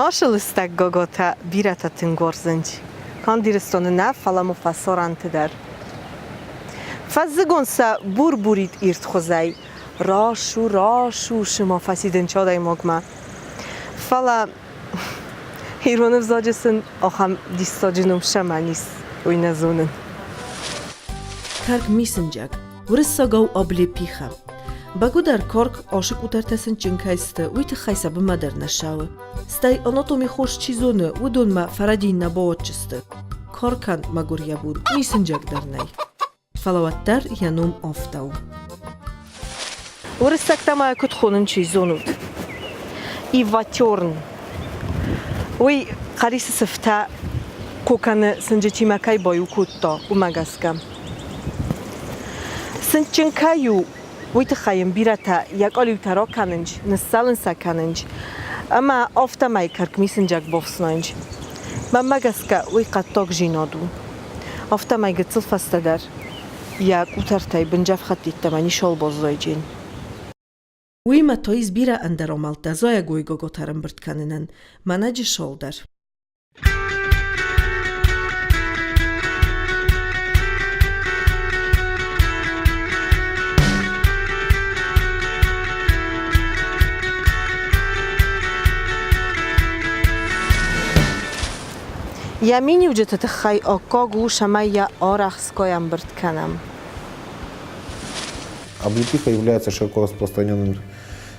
Ашы лыстӕг гоготӕ бирӕтӕ тынг уарзынц. Канд Ирыстоны нӕ, фӕлӕ ма фӕсарӕнты дӕр. Фӕззыгон сӕ бур-бурид ирдхуызӕй расу-расу сыма фӕсидынц адӕймагмӕ. Фӕлӕ ирон ӕвзаджы сын ахӕм диссаджы ном цӕмӕн ис, уый нӕ зонын. Карк мисынджаг, уырыссагау облепиха. Бӕгуыдӕр корк осы къутӕртӕ сынчын кӕй сты, уый тыххӕй сӕ бынмӕ дӕр нӕ ссӕуы. Стӕй анатоми хорз чи зоны, уыдонмӕ фӕрӕдийын нӕ бауадздзысты. Коркӕн, мӕгуыр йӕ бон, мисынджаг дӕр нӕй. Фӕлӕ уӕддӕр йӕ ном афтӕ у. Уырыссӕгтӕ ма куыд хонын, чи зонут? Иватерн. Уый къӕрисы сыфтӕ коконы сынджытимӕ кӕй баиу кодта, уымӕ гӕсгӕ. Сындджын кӕй у, уый тыххӕй йын бирӕтӕ йӕ къалиутӕ ракӕнынц, ныссӕлын сӕ кӕнынц ӕмӕ афтӕмӕй кӕркмисынджаг бафснайынц. Мӕнмӕ гӕсгӕ, уый хъӕддаг зинад у. Афтӕмӕй гыццыл фӕстӕдӕр йӕ къутӕртӕй бынджӕфхӕдтиттӕмӕ нисол баззайджын. Уыимӕ та ис бирӕ ӕндӕр амӕлттӕ зайӕгой гоготӕ ӕрӕмбырд кӕнынӕн, мӕнӕ джысол дӕр. Йӕ миниуджыты тыххӕй аккаг у, цӕмӕй йӕ арӕхстгай ӕмбырд кӕнӕм. Облепиха является широко распространенным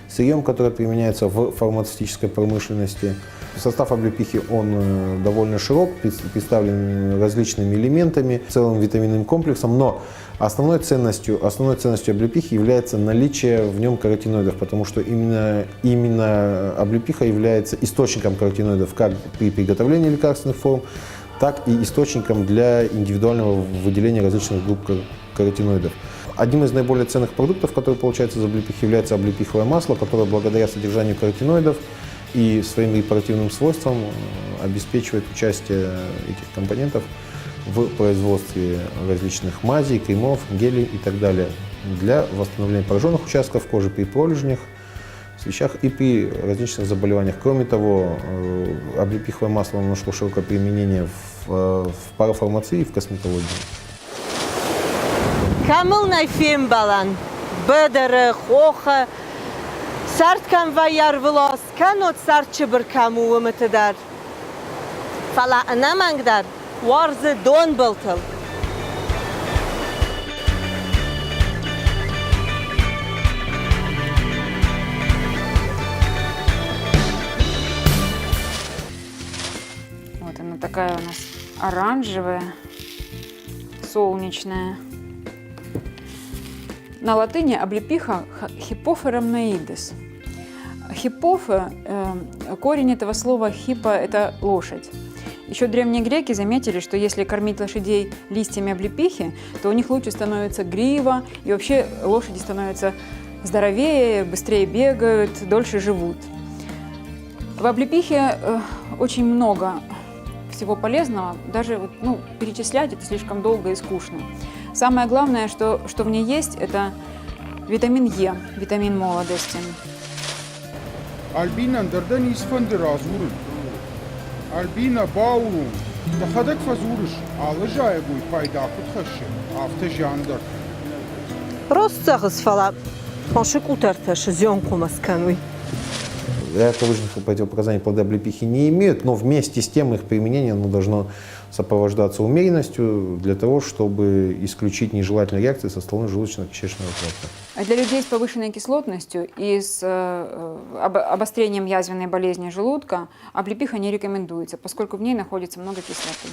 сырьем, которое применяется в фармацевтической промышленности. Состав облепихи, он довольно широк, представлен различными элементами, целым витаминным комплексом, но основной ценностью облепихи является наличие в нем каротиноидов, потому что именно облепиха является источником каротиноидов как при приготовлении лекарственных форм, так и источником для индивидуального выделения различных групп каротиноидов. Одним из наиболее ценных продуктов, который получается из облепихи, является облепиховое масло, которое благодаря содержанию каротиноидов и своим репаративным свойствам обеспечивает участие этих компонентов в производстве различных мазей, кремов, гелей и так далее для восстановления пораженных участков кожи при пролежнях, свечах и при различных заболеваниях. Кроме того, облепиховое масло нашло широкое применение в парафармации и в косметологии. Кӕмыл нӕй фембӕлӕн? Быдыры, хохы, сӕрд кӕм вӕййы ӕрвылаз, кӕннод сӕрд чыбыр кӕм у, уымыты дӕр. Фӕлӕ ӕнӕмӕнгдӕр уарзы донбылтыл. Вот она такая у нас оранжевая, солнечная. На латыни облепиха Hippophae rhamnoides. Hippophae, корень этого слова хиппо – это лошадь. Еще древние греки заметили, что если кормить лошадей листьями облепихи, то у них лучше становится грива, и вообще лошади становятся здоровее, быстрее бегают, дольше живут. В облепихе очень много всего полезного, даже вот, ну, перечислять это слишком долго и скучно. Самое главное, что в ней есть, это витамин Е, витамин молодости. Альбина, ӕндӕр дӕ ницы фӕнды радзурын? Альбина, бауром, дӕхӕдӕг фӕдзурыс, алы зайӕгой пайда куыд хӕссы, афтӕ зиан дӕр. Рост зӕгъыс, фӕлӕ фосы къутӕртӕ сызион хъомӕ скӕной. Ряд повышенных противопоказаний плоды облепихи не имеют, но вместе с тем их применение, оно должно сопровождаться умеренностью для того, чтобы исключить нежелательные реакции со стороны желудочно-кишечного тракта. А для людей с повышенной кислотностью и с обострением язвенной болезни желудка облепиха не рекомендуется, поскольку в ней находится много кислоты.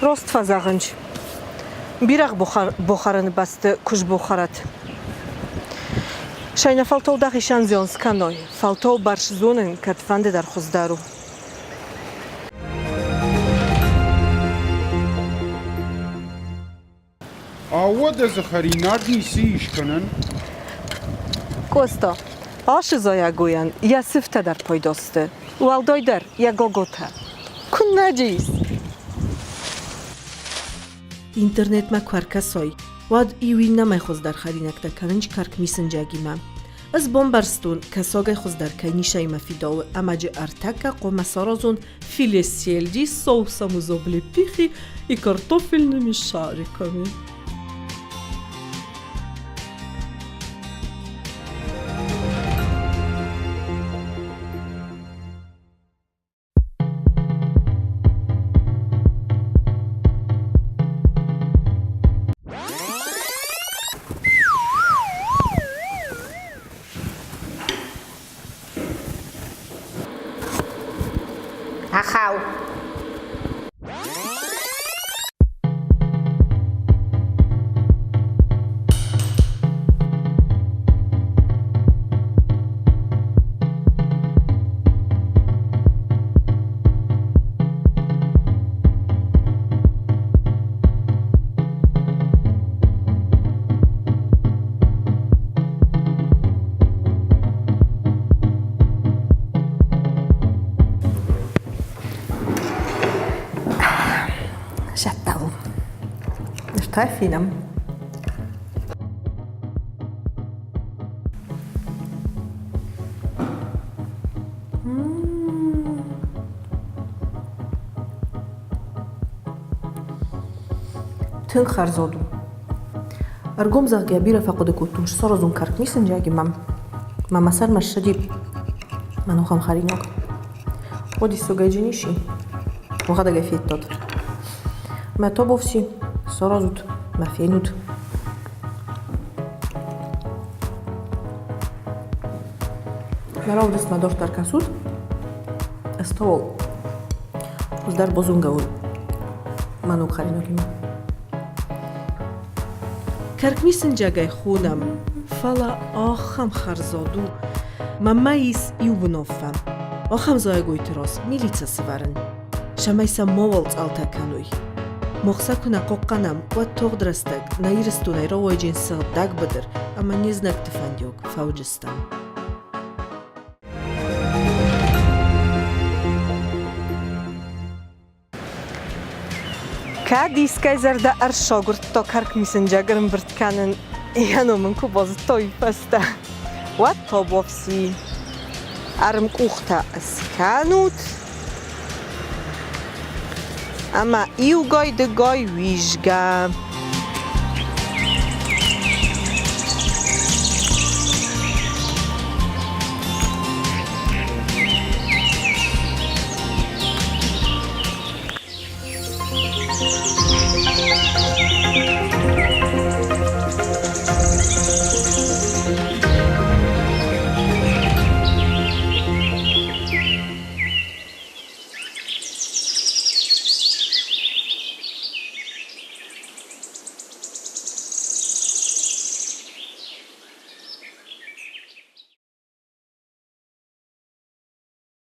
Рост фӕзӕгъынц, бирӕгъ бохӕрыны бӕсты куыдз бохӕрӕд. Шайнӕфӕлтау дӕхицӕн зиан скӕной, фӕлтау бӕрц зонын кӕдфӕнды дӕр хуыздӕр у. Ау, уӕдӕ дзы хӕринаг ницы ис кӕнӕн? Къоста, ашы зайӕгойӕн йӕ сыфтӕ дӕр пайда сты, уӕлдайдӕр йӕ гоготӕ. Куыннӕ ис? Интернетмӕ куы ӕркӕсай, уӕд иу иннӕмӕй хуыздӕр хӕринӕгтӕ кӕнынц кӕркмисынджагимӕ. Ӕз бамбӕрстон, кӕсагӕй хуыздӕр кӕй нисӕимӕ фидауы ӕмӕ джы ӕртӕккӕ хъуамӕ саразон филе сельди с соусом из облепихи и картофельными шариками. Ахау. Цӕттӕ у. Ныр та фенӕм. Тынг хӕрзод у. Ӕргом зӕгъгӕ, бирӕ фӕхъуыды кодтон, саразон кӕркмисынджагимӕ. Мӕ мӕ сӕрмӕ ссыди мӕ нохӕм хӕринаг. Уоди сугӕйджын ис и? Уӕхӕдӕг ӕй федтат. Мӕ тобовси саразут, мӕ фенут. Мӕ равдыстмӕ дарддӕр кӕсут. Ӕз та уал хуыздӕр базонгӕ уон мӕ ног хӕринагимӕ. Кӕркмисынджагӕй хонӕм, фӕлӕ ахӕм хӕрзад у. Мӕнмӕ ис иу уынаффӕ. Ахӕм зайӕгойты раз милицӕ сӕвӕрын, цӕмӕй сӕ мауал цъӕлтӕ кӕной. Мах сӕ куы нӕ хъахъхъӕнӕм, уӕд тагъд рӕстӕг нӕ Ирыстонӕй рауайджын сыгъдӕг быдыр ӕмӕ не знӕгты фӕндиаг фӕуыдзыстӕм. Кӕд искӕй зӕрдӕ ӕрсагуырдта кӕркмисынджаг ӕрӕмбырд кӕнын, йӕ ном ын куы базыдтой фӕстӕ, уӕд табуафси ӕрмкъухтӕ скӕнут ӕмӕ иугай-дыгай уизгӕ.